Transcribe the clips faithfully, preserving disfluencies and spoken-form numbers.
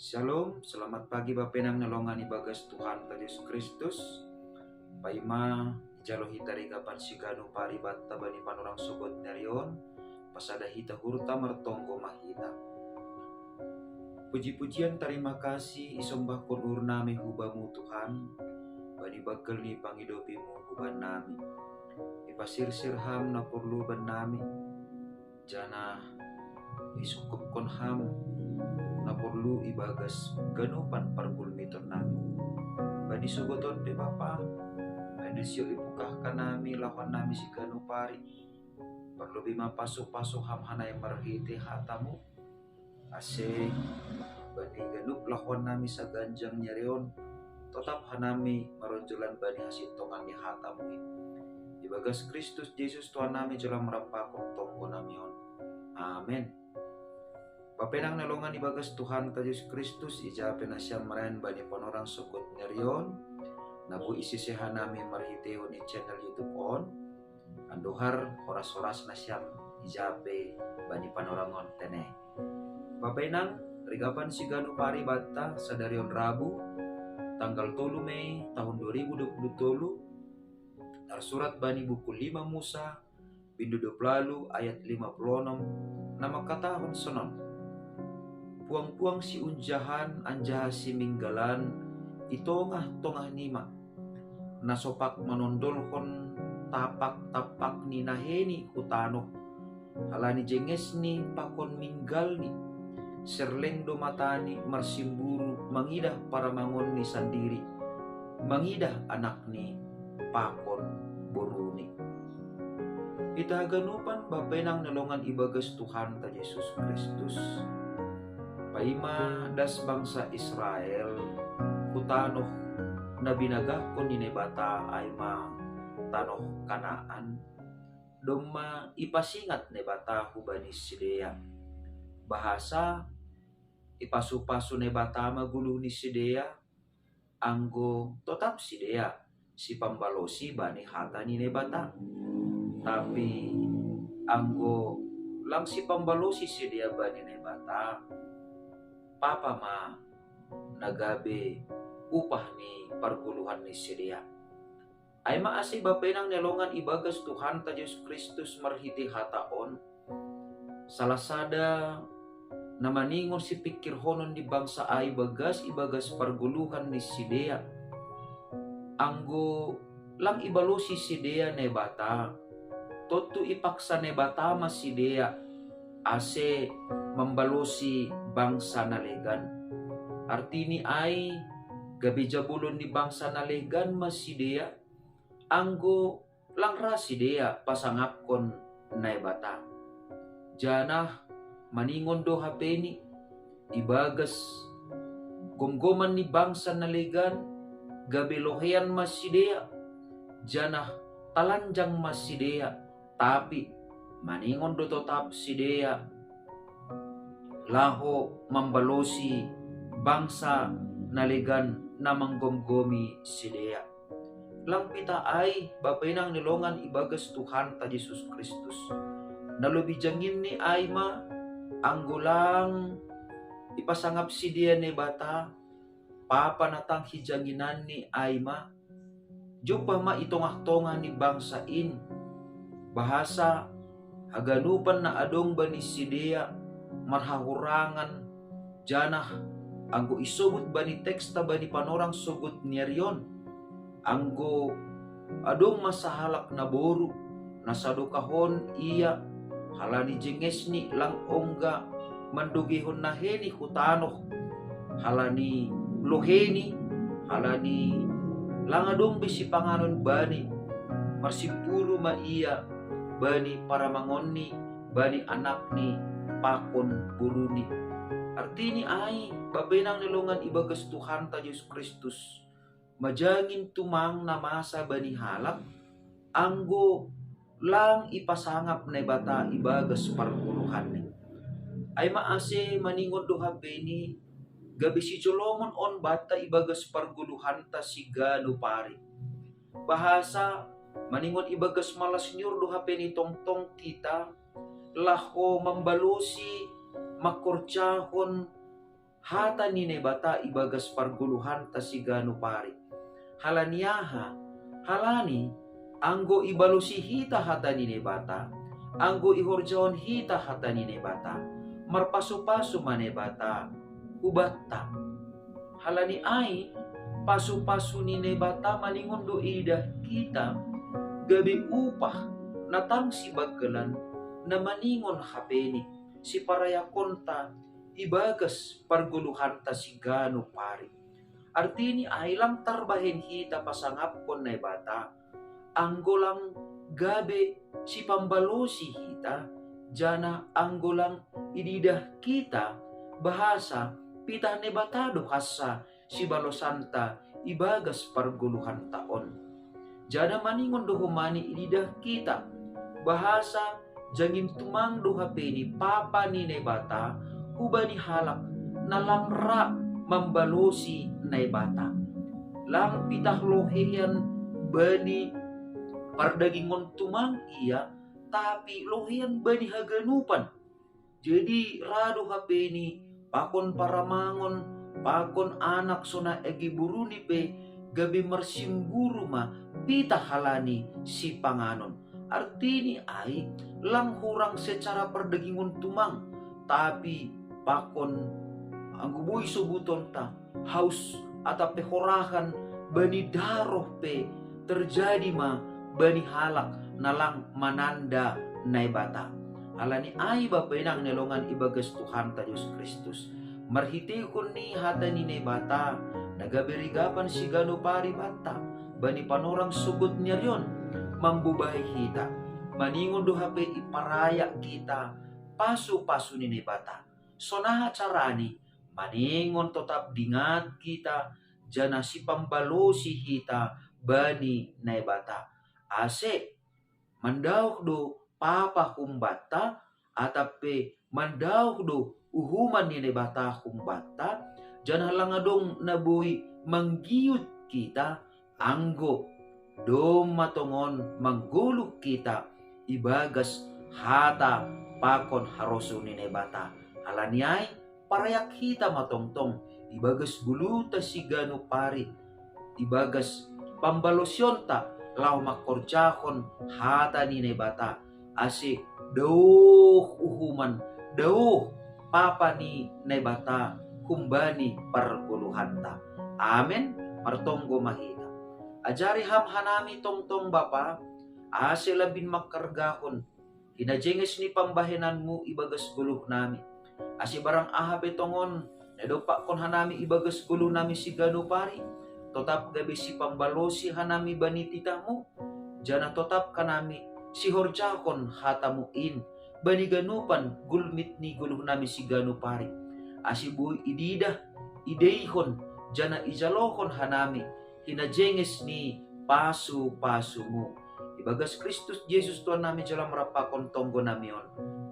Shalom, selamat pagi bapenang na longan ibagas Tuhanta Jesus Kristus. Paima ijalo hita rigapan siganu paribatta bani panorang sogot nerion, pasada hita hurta martonggo mahita. Puji-pujian tarima kasih isombahkon urnami hubamu Tuhan, bani bagel ni pangidopimu hubannami. Ipasirsir ham na porlu bannami, janah isungkupkon ham na porlu ibagas ganupan pargulmiton nami. Bani sogoton pe Bapa, ai nasio ipukahkan nami lawan nami siganu pari. Parlobi ma pasu-pasu ham hanai marhite hatamu, ase bani ganup lawan nami saganjang nyareon, totap hanami maronjolan bani hasintongan ni hatamu. Ibagas Kristus Jesus Tuhan nami jolam rampakon tonggo nami on. Amen. Bapenang na longan ibagas Tuhanta Jesus Kristus, ijape nasiam marain bani panorang sogot nerion, nabu isiseha nami marhitehon ni channel YouTube on, andohar horas-horas nasiam ijape bani panorang on tene. Bapenang, rigapan siganu paribatta sadarion Rabu, tanggal tolu Mei tahun dua ribu dua puluh tolu, tarsurat bani buku lima Musa, bindu dua puluh ayat lima puluh enam, na mangkatahon sonon. Puang-puang siunjahan anjaha siminggalan i tongah-tongah nima, na sopak manondolhon tapak-tapak ni naheni hu tanoh, halani jengesni pakon minggalni, serleng do matani marsimburu mangidah paramangonni sandiri, mangidah anakni pakon boruni. Hita haganupan bapenang na longan ibagas Tuhanta Jesus Kristus. Paima das bangsa Israel hu tanoh na binagahkon ni Naibata, ai ma tanoh Kanaan, domma ipasingat Naibata hubani sidea, bahasa ipasu-pasu Naibata ma goluh ni sidea, anggo totap sidea sipambalosi bani hata ni Naibata. Tapi anggo lang sipambalosi sidea bani Naibata, papa ma na gabe upah ni pargoluhan ni sidea. Ai ma ase bapenang na longan ibagas Tuhanta Jesus Kristus marhite hata on, salah sada na maningon sipingkirhonon ni bangsa ai bagas ibagas pargoluhan ni sidea. Anggo lang ibalosi sidea Naibata, tontu ipaksa Naibata ma sidea ase mambalosi bangsa na legan. Artini ai, gabe jabolon ni bangsa na legan ma sidea, anggo lang ra sidea pasangapkon Naibata. Janah maningon do hapeni, ibagas gomgoman ni bangsa na legan, gabe lohean ma sidea, janah talanjang ma sidea, tapi maningon do totap sidea laho mambalosi bangsa na legan na manggomgomi sidea. Lang pita ai bapenang na longan ibagas Tuhanta Jesus Kristus. Na lobi janginni ai ma, anggo lang ipasangap sidea Naibata, papa na tanghi janginanni ai ma, jumpah ma i tongah-tongah ni bangsa in, bahasa haganupan na adong bani sidea marhahurangan, janah anggo isobut bani teksta bani panorang sogot ni ari on, anggo adong ma sahalak naboru na sadokahon ia, halani jengesni lang ongga mandogehon naheni hu tanoh, halani loheni, halani lang adong be sipanganon bani, marsimburu ma ia bani paramangonni, bani anakni pakon boruni. Artini ai, bapenang na longan ibagas Tuhanta Jesus Kristus, majangin tumang na masa bani halak, anggo lang ipasangap Naibata ibagas pargoluhanni. Ai ma ase maningon do hapeni, gabe sijolomon on banta ibagas pargoluhanta siganup ari. Bahasa maningon ibagas malas ni uhur do hapeni tongtong hita, laho mambalosi mangkorjahon hata ni Naibata ibagas pargoluhanta siganup ari. Halani aha? Halani anggo ibalosi hita hata ni Naibata, anggo ihorjahon hita hata ni Naibata, marpasupasu ma Naibata hubanta. Halani ai pasupasu ni Naibata maningon do idah hita gabe upah na tang sibanggalan, na maningon hapeni siparayakonta ibagas pargoluhanta siganup ari. Artini ai lang tarbahen hita pasangapkon Naibata, anggo lang gabe sipambalosi hita, janah anggo lang ididah hita bahasa pitah Naibata do hansa sibalosanta ibagas pargoluhanta on. Janah maningon do homa ni ididah hita bahasa jangin tumang do hapeni papa ni Naibata hubani halak na lang ra mambalosi Naibata. Lang pitah loheian bani pardagingon tumang ia, tapi loheian bani haganupan. Jadi ra do hapeni pakon paramangon, pakon anak sonai age boruni pe gabe marsimburu ma pitah halani sipanganon. Artini ai lang hurang secara pardagingon tumang, tapi pakon anggo boi sobutonta haus atap pe horahan bani daroh pe terjadi ma bani halak na lang mananda Naibata. Halani ai Bapa inang na hinaholongan ibagas Tuhanta Jesus Kristus, marhiteihon ni hata ni Naibata na gabe rigapan siganup ari banta bani panorang sogot ni ari on, mambobahi hita, maningon do hape iparayak hita pasupasu ni Naibata. Sonaha carani? Maningon totap dingat hita, janah sipambalosi hita bani Naibata. Ase mandaoh do papa humbanta, atap pe mandaoh do uhuman ni Naibata humbanta, janah lang adong na boi manggiut hita, anggo domma tongon manggoluh hita ibagas hata pakon harosuh ni Naibata. Halani ai parayak hita ma tongtong ibagas goluhta siganup ari, ibagas pambalosionta laho mangkorjahon hata ni Naibata, ase daoh uhuman, daoh papa ni Naibata humbani pargoluhanta. Amen. Martonggo ma hita. Ajari Ham hanami tongtong Bapa, ase lambin mangkargahon hinajenges ni pambahenanMu ibagas goluhnami. Ase barang aha pe tongon na idompakkon hanami ibagas goluhnami siganup ari, totap gabe sipambalosi hanami bani titahMu, janah totap hanami sihorjahon hataMu in bani ganupan gulmit ni goluhnami siganup ari, ase boi ididah, ideihon, janah ijalohon hanami hinajenges ni pasupasu-Mu. Ibagas Kristus Jesus Tuhannami jalo ma rap pakon tonggonami on.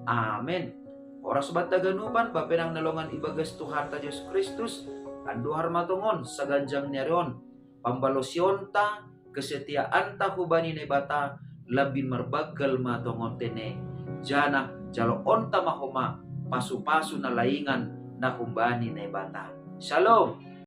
Amen. Horas banta ganupan, Bapa inang na hinaholongan ibagas Tuhanta Jesus Kristus, andohar ma tongon saganjang ni ari on pambalosionta, kesetiaanta hubani Naibata, lambin marbanggal ma tongon tene, janah jaloonta ma homa pasupasu na laingan na humbani Naibata. Shalom.